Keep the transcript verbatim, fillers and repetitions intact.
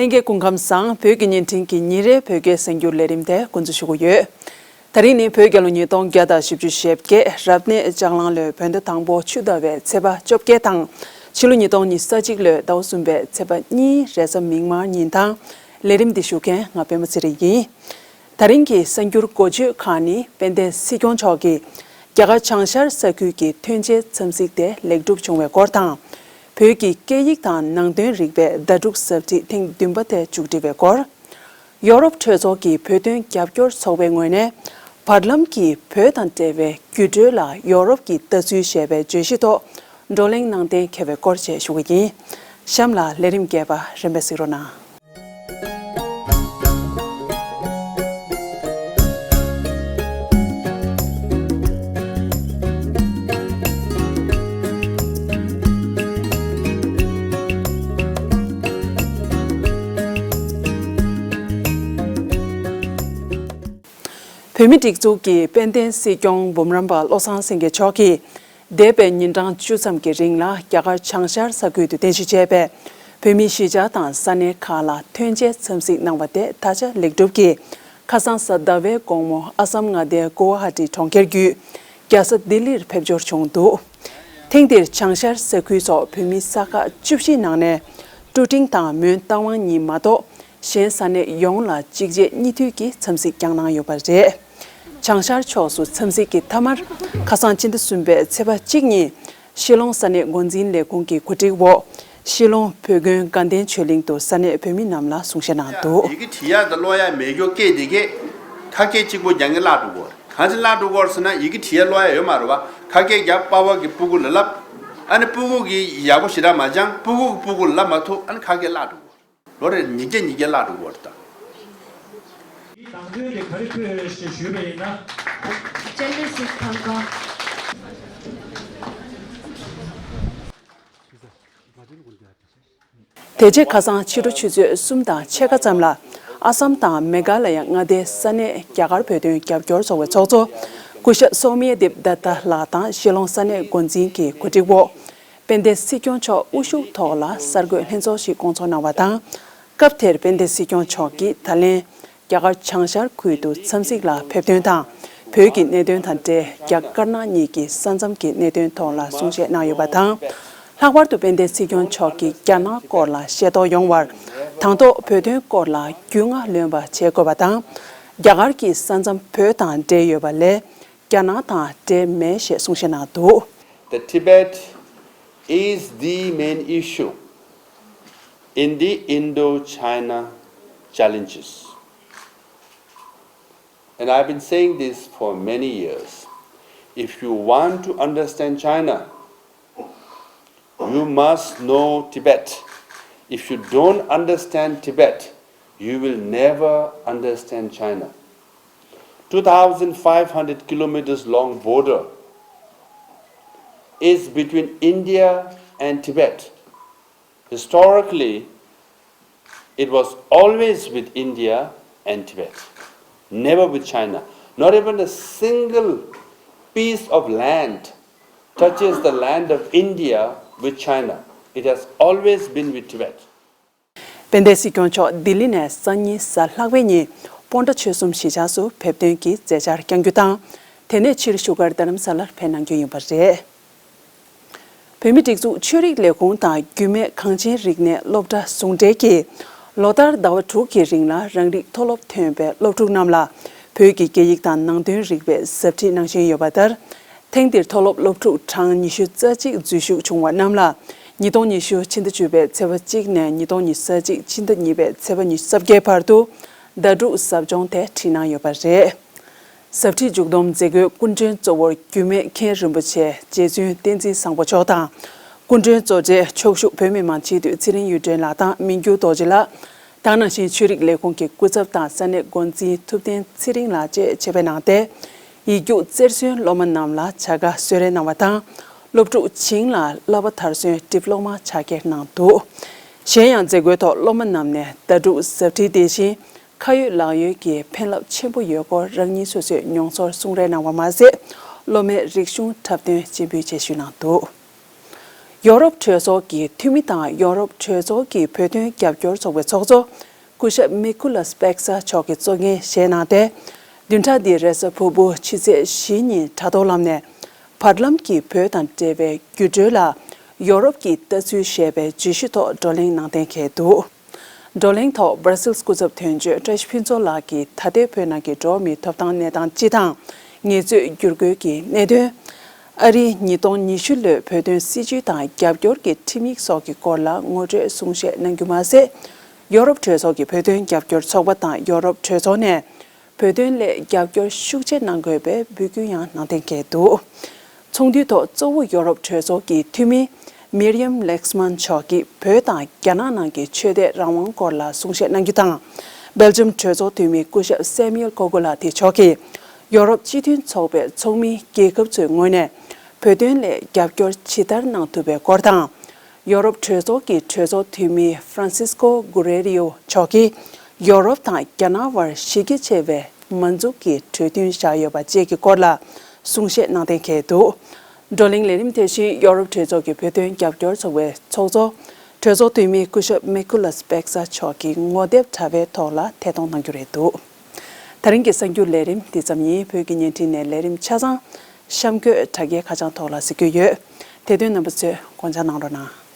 ལྷན་རྒྱས་སྐུ་ཁམས་བཟང་། བོད་ཀྱི་བརྙན་འཕྲིན་གྱི་ཉིན་རེའི་བོད་སྐད་གསར་འགྱུར་ལས་རིམ་དེ་འགོ་འཛུགས་ཞུ་གི་ཡོད། ད་རིང་ནི་བོད་རྒྱལ་ལོ་ཉིས་སྟོང་བརྒྱ་དང་བཞི་བཅུ་ཞེ་བརྒྱད་རབ་གནས་ལྕགས་གླང་ལོའི་བོད་ཟླ་དང་པོ་ཆུ་ཟླ་བའི་ཚེས་པ་བཅོ་བརྒྱད་དང་། ཕྱི་ལོ་ཉིས་སྟོང་ཉེར་གཅིག་ལོའི་ཟླ་བ་གསུམ་པའི་ཚེས་པ་གཉིས་རེས་གཟའ་མིག་དམར་ཉིན་དང་། ལས་རིམ་འདི་ཞུ་མཁན་ང་པད་མ་ཚེ་རིང་ཡིན། ད་རིང་གི་གསར་འགྱུར་འགོ་བརྗོད་ཁག་ནི་དཔལ་ལྡན་སྲིད་སྐྱོང་མཆོག་གིས་རྒྱ་གར་བྱང་ཤར་ས་ཁུལ་གྱི་ཐོན་འབྱེད་འཚམས་གཟིགས་དེ་ལེགས་གྲུབ་བྱུང་བའི་སྐོར་དང་། བོད་ཀྱི་སྐད་ཡིག་དང་ནང་དོན་རིག་པའི་ཟླ་དྲུག་ཟབ་ཁྲིད་ཐེངས་བདུན་པ་དེ་མཇུག་སྒྲིལ་བའི་སྐོར། ཡོ་རོབ་གྲོས་ཚོགས་ཀྱི་བོད་དོན་རྒྱབ་སྐྱོར་ཚོགས་པའི་ངོས་ནས་བར་ལམ་གྱི་བོད་དང་འབྲེལ་བའི་བརྒྱུད་འགྲོས་ལ་ཡོ་རོབ་ཀྱི་ལྟ་ཚུལ་ཞེས་པའི་བརྗོད་གཞི་ཐོག་བགྲོ་གླེང་གནང་གཏན་འཁེལ་བའི་སྐོར་བཅས་ཞུ་གི་ཡིན། གཤམ་ལ་ལས་རིམ་རྒྱས་པ་རིམ་པས་གཟིགས་རོགས་གནང་། བོད་མིའི་སྒྲིག་འཛུགས་ཀྱི་དཔལ་ལྡན་སྲིད་སྐྱོང་འབུམ་རམས་པ་བློ་བཟང་སེང་གེ་མཆོག་གིས། འདས་པའི་ཉིན་གྲངས་བཅུ་ཙམ་གྱི་རིང་ལ་རྒྱ་གར་བྱང་ཤར་ས་ཁུལ་དུ་རྟེན་གཞི་བྱས་པའི་བོད་མིའི་གཞིས་ཆགས་དང་ས་གནས་ཁག་ལ་ཐོན་འབྱེད་འཚམས་གཟིགས་གནང་བ་དེ་ད་ཆ་ལེགས་གྲུབ་ཀྱིས་ཁ་སང་གཟའ་ཟླ་བའི་དགོང་མོ་ཨ་སམ་མངའ་སྡེའི་གུ་ཝ་ཧ་ཏི་གྲོང་ཁྱེར་བརྒྱུད་རྒྱལ་ས་ལྡི་ལིར་ཕེབས་འབྱོར་བྱུང་འདུག་ཐེངས་འདིར་བྱང་ཤར་ས་ཁུལ་སོགས་བོད་མིའི་ས་ཁག་བཅུ་བཞི་ནང་ནས་ཀྲུ་ཀྲིང་དང་མོན་རྟ་དབང་གཉིས་མ་གཏོགས་གཞན་ས་གནས་ཡོངས་ལ་གཅིག་རྗེས་གཉིས་མཐུད་ཀྱིས་འཚམས་གཟིགས་བསྐྱངས་གནང་ཡོད་པ་རེད། བྱང་ཤར་ཕྱོགས་སུ་འཚམས་གཟིགས་ཀྱི་མཐའ་མར་ཁ་སང་ཕྱི་ཟླ་གསུམ་པའི་ཚེས་པ་གཅིག་ཉིན་ཤི་ལོང་ས་གནས་འགོ་འཛིན་ལས་ཁུངས་ཀྱི་གོ་སྒྲིག་འོག་ཤི་ལོང་བོད་དགོན་དགའ་ལྡན་ཆོས་གླིང་དུ་ས་གནས་བོད་མི་རྣམས་ལ་གསུང་བཤད་གནང་འདུག་ཡི་གེ་བྲིས་ཡག་དང་ཀློག་ཡག་མེད་རྒྱུ་སྐད་དེ་གས་ཁ་སྐད་གཅིག་པོ་རྒྱག་མཁན་བརླག་འགྲོ་གི་ཡོད་རེད། གང་ཅི་བརླག་འགྲོ་གི་ཡོད་རེད་ཟེར་ན་ཡི་གེ་བྲིས་ཡག་ཀློག་ཡག་ཡོད་མ་རེད་བ། ཁ་སྐད་རྒྱག་པ་པ་གི་སྤུ་གུ་ལ་ལབ། ཨ་ནི་སྤུ་གུ་གི་ཡག་པོ་ཞེ་དྲག་མ་སྦྱངས་སྤུ་གུ་གི་སྤུ་གུ་ལ་ལབ་མ་ཐུབ། ཨ་ནི་ཁ་སྐད་བརླག་འགྲོ་གི་ཡོད་རེད། ལོ་རེར་ཉིས་བརྒྱ་ཉིས་བརྒྱ་བརླག་འགྲོ་གི་ཡོད་རེད་ད། དེའི་དང་དོན་དེ་ག་རེ་ཕུལ་ཞེས་ཞུས་པ་ཡིན་ན། Genesis Thangka། དེ་རྗེས་ཁ་སང་ཕྱི་དྲོ་ཆུ་ཚོད་གསུམ་དང་ཕྱེད་ཀ་ཙམ་ལ་ཨ་སམ་དང་མེ་གྷ་ལ་ཡ་མངའ་སྡེའི་ས་གནས་རྒྱ་གར་བོད་དོན་རྒྱབ་སྐྱོར་ཚོགས་པའི་ཚོགས་གཙོ་སྐུ་ཞབས་སོ་མྱེ་དིབ་དྷ་ཏཱ་ལགས་དང་ཤི་ལོང་ས་གནས་འགོ་འཛིན་གྱི་གོ་སྒྲིག་འོག་དཔལ་ལྡན་སྲིད་སྐྱོང་མཆོག་དབུ་བཞུགས་ཐོག་ལ་གསར་འགོད་ལྷན་ཚོགས་ཤིག་བསྐོང་ཚོགས་གནང་བ་དང་། སྐབས་དེར་དཔལ་ལྡན་སྲིད་སྐྱོང་མཆོག་གིས་ད་ལན་རྒྱ་གར་བྱང་ཤར་ཁུལ་དུ་འཚམས་གཟིགས་ལ་ཕེབས་དོན་དང་། བོད་ཀྱི་གནད་དོན་དང་འབྲེལ་རྒྱ་དཀར་ནག་གཉིས་ཀྱི་ས་མཚམས་ཀྱི་གནད་དོན་ཐོག་ལ་གསུང་བཤད་གནང་ཡོད་པ་དང་། ལྷག་པར་དུ་དཔལ་ལྡན་སྲིད་སྐྱོང་མཆོག་གིས་རྒྱ་ནག་སྐོར་ལ་ཤེས་རྟོགས་ཡོང་བར་དང་ཐོག་བོད་དོན་སྐོར་ལ་རྒྱུས་མངའ་ལོན་པ་བྱེད་དགོས་པ་དང་། རྒྱ་གར་གྱི་ས་མཚམས་བོད་དང་འབྲེལ་ཡོད་པ་ལས། རྒྱ་ནག་དང་འབྲེལ་མེད་ཞེས་གསུང་བཤད་གནང་འདུག། The Tibet is the main issue in the Indo-China challenges. And I've been saying this for many years. If you want to understand China, you must know Tibet. If you don't understand Tibet, you will never understand China. Two thousand five hundred kilometers long border is between India and Tibet. Historically, it was always with India and Tibet, never with China. Not even a single piece of land touches the land of India with China. It has always been with Tibet. དཔལ་ལྡན་སྲིད་སྐྱོང་མཆོག་ལྡི་ལི་ནས་སང་ཉིན་གཟའ་ལྷག་པའི་ཉིན་སྤོན་ཊ་ཆོལ་གསུམ་གཞིས་ཆགས་སུ་ཕེབས་ཐོན་གྱི་མཛད་འཆར་བསྐྱང་རྒྱུ་དང་། དེ་ནས་ཕྱིར་བཞུགས་སྒར་རྡ་རམ་ས་ལར་ཕེབས་གནང་རྒྱུ་ཡིན་པ་རེད། བོད་མིའི་སྒྲིག་འཛུགས་ཆོས་རིག་ལས་ཁུངས་དང་རྒྱུད་སྨད་གངས་ཅན་རིག་གནས་སློབ་གྲྭ་ཟུང་འབྲེལ་གྱིས་ལོ་ལྟར་ཟླ་བ་དྲུག་གི་རིང་ལ་རང་རིགས་མཐོ་སློབ་ཐོན་པའི་སློབ་ཕྲུག་རྣམས་ལ་བོད་ཀྱི་སྐད་ཡིག་དང་ནང་དོན་རིག་པའི་ཟབ་ཁྲིད་གནང་བཞིན་ཡོད་པ་ལྟར། ཐེངས་འདིར་མཐོ་སློབ་སློབ་ཕྲུག་གྲངས་ཉི་ཤུ་རྩ་གཅིག་འཛུལ་ཞུགས་བྱུང་བ་རྣམས་ལ་ཉིས་སྟོང་ཉི་ཤུ་ཕྱི་ཟླ་བཅུ་པའི་ཚེས་པ་གཅིག་ནས་ཉིས་སྟོང་ཉི་ཤུ་རྩ་གཅིག་ཕྱི་ཟླ་གཉིས་པའི་ཚེས་པ་ཉི་ཤུ་རྩ་བརྒྱད་བར་དུ་ཟླ་དྲུག་ཟབ་སྦྱོང་དེ་ཁྲིད་གནང་ཡོད་པ་རེད། ཟབ་ཁྲིད་མཇུག་བསྡོམས་མཛད་སྒོའི་སྐུ་མགྲོན་གཙོ་བོར་རྒྱུད་སྨད་མཁན་རིན་པོ་ཆེ་རྗེ་བཙུན་བསྟན་འཛིན་བཟང་པོ་མཆོག་དང་། སྐུ་མགྲོན་གཙོ་གྲས་ཕྱོགས་བཞུགས་བོད་མི་མང་སྤྱི་འཐུས་ཚེ་རིང་གཡུ་སྒྲོན་ལགས་དང་མི་འགྱུར་རྡོ་རྗེ་ལགས། དེ་ནང་བཞིན་ཆོས་རིག་ལས་ཁུངས་ཀྱི་སྐུ་ཚབ་དང་ས་གནས་འགོ་འཛིན་ཐུབ་བསྟན་ཚེ་རིང་ལགས་བཅས་ཆེད་ཕེབས་གནང་སྟེ། ཡིག་རྒྱུགས་རྩེར་སོན་སློབ་མ་རྣམས་ལ་བྱ་དགའ་གསོལ་རས་གནང་བ་དང་། སློབ་ཕྲུག་བྱིངས་ལ་བསླབ་པ་མཐར་སོན་ཌི་པི་ལོ་མ་ཕྱག་འཁྱེར་གནང་འདུག། གཞན་ཡང་མཛད་སྒོའི་ཐོག་སློབ་མ་རྣམས་ནས་ཟླ་དྲུག་ཟབ་ཁྲིད་དེ་བཞིན། ཁ་ཡོད་ལག་ཡོད་ཀྱི་ཕན་རླབས་ཆེན་པོ་ཡོད་སྐོར་རང་ཉིད་སོ་སོས་མྱོང་ཚོར་གསུང་རས་གནང་བ་མ་ཟད། སློབ་མའི་རིག་གཞུང་འཁྲབ་སྟོན་སྤྱན་འབུལ་བཅས་ཞུས་གནང་འདུག། ཡོ་རོབ་གྲོས་ཚོགས་ཀྱི་འཐུས་མི་དང་ཡོ་རོབ་གྲོས་ཚོགས་ཀྱི་བོད་དོན་རྒྱབ་སྐྱོར་ཚོགས་པའི་ཚོགས་གཙོ་སྐུ་ཞབས་མི་ཀུ་ལ་སྤེག་ས་མཆོག་གིས་གཙོ་འགན་བཞེས་གནང་སྟེ། བདུན་ཕྲག་འདིའི་རེས་གཟའ་ཕུར་བུ་ཕྱི་ཚེས་བཞི་ཉིན་དྲ་ཐོག་ལམ་ནས་བར་ལམ་གྱི་བོད་དང་འབྲེལ་བའི་འགྱུར་འགྲོས་ལ་ཡོ་རོབ་ཀྱི་ལྟ་ཚུལ་ཞེས་པའི་བརྗོད་གཞི་ཐོག་བགྲོ་གླེང་གནང་གཏན་འཁེལ་འདུག། བགྲོ་གླེང་ཐོག་སྦྲ་སིལ་སྐུ་ཚབ་དོན་གཅོད་བཀྲ་ཤིས་ཕུན་ཚོགས་ལགས་ཀྱིས་ད་ལྟའི་བོད་ནང་གི་འགྲོ་བ་མིའི་ཐོབ་ཐང་གནས་སྟངས་སྤྱི་དང་ངལ་རྩོལ་བསྒྱུར་བཀོད་ཀྱི་གནད་དོན། ཨ་རིའི་ཉིས་སྟོང་ཉི་ཤུ་ལོའི་བོད་དོན་སྲིད་བྱུས་དང་རྒྱབ་སྐྱོར་གྱི་ཁྲིམས་ཡིག་སོགས་ཀྱི་སྐོར་ལ་ངོ་སྤྲོད་གསུང་བཤད་གནང་རྒྱུ་མ་ཟད། ཡོ་རོབ་གྲོས་ཚོགས་ཀྱི་བོད་དོན་རྒྱབ་སྐྱོར་ཚོགས་པ་དང་ཡོ་རོབ་གྲོས་ཚོགས་ནས་བོད་དོན་སླད་རྒྱབ་སྐྱོར་ཤུགས་ཆེ་གནང་དགོས་པའི་འབོད་སྐུལ་ཡང་གནང་གཏན་འཁེལ་འདུག། ཚོགས་འདུའི་ཐོག་གཙོ་བོ་ཡོ་རོབ་གྲོས་ཚོགས་ཀྱི་འཐུས་མི་མིར་ཡམ་ལེགས་མན་མཆོག་གིས་བོད་དང་རྒྱ་ནག་ནང་གི་ཆོས་དད་རང་དབང་སྐོར་ལ་གསུང་བཤད་གནང་རྒྱུ་དང་། སྦེལ་ཇམ་གྲོས་ཚོགས་འཐུས་མི་སྐུ་ཞབས་སེ་མིའུལ་ཀོ་གོ་ལ་ཏི་མཆོག་གིས་ཡོ་རོབ་སྤྱི་མཐུན་ཚོགས་པའི་ཚོགས་མི་རྒྱལ་ཁབ་ཚོའི་ངོས་ནས་བོད་དོན་སླད་རྒྱབ་སྐྱོར་ཇི་ལྟར་གནང་ཐུབ་པའི་སྐོར་དང་། ཡོ་རོབ་གྲོས་ཚོགས་ཀྱི་གྲོས་ཚོགས་འཐུས་མི་ཧྥ་རན་སིས་ཀོ་གུ་རེ་རི་ཡོ་མཆོག་གིས་ཡོ་རོབ་དང་རྒྱ་ནག་དབར་གཞི་རྒྱ་ཆེ་བའི་མ་འཛུགས་ཀྱི་གྲོས་མཐུན་བཞག་ཡོད་པ་བཅས་ཀྱི་སྐོར་ལ་གསུང་བཤད་གནང་གཏན་འཁེལ་འདུག། བགྲོ་གླེང་ལས་རིམ་དེ་བཞིན་ཡོ་རོབ་གྲོས་ཚོགས་ཀྱི་བོད་དོན་རྒྱབ་སྐྱོར་ཚོགས་པའི་ཚོགས་གཙོ་གྲོས་ཚོགས་འཐུས་མི་སྐུ་ཞབས་མི་ཀུ་ལ་སྤེག་ས་མཆོག་གིས་ངོ་དེབ་དྲ་བའི་ཐོག་ལ་ཐད་གཏོང་གནང་རྒྱུ་རེད་འདུག། ད་རིང་གི་གསར་འགྱུར་ལས་རིམ་འདི་ཙམ་ཡིན། བོད་ཀྱི་བརྙན་འཕྲིན་ནས་ལས་རིམ་ཆ་ཚང་གཤམ་འཁོད་དྲ་རྒྱའི་ཁ་བྱང་ཐོག་ལ་གཟིགས་རྒྱུ་ཡོད། དེ་དོན་རྣམ་པ་ཚོས་དགོངས་འཇགས་གནང་རོགས་གནང་།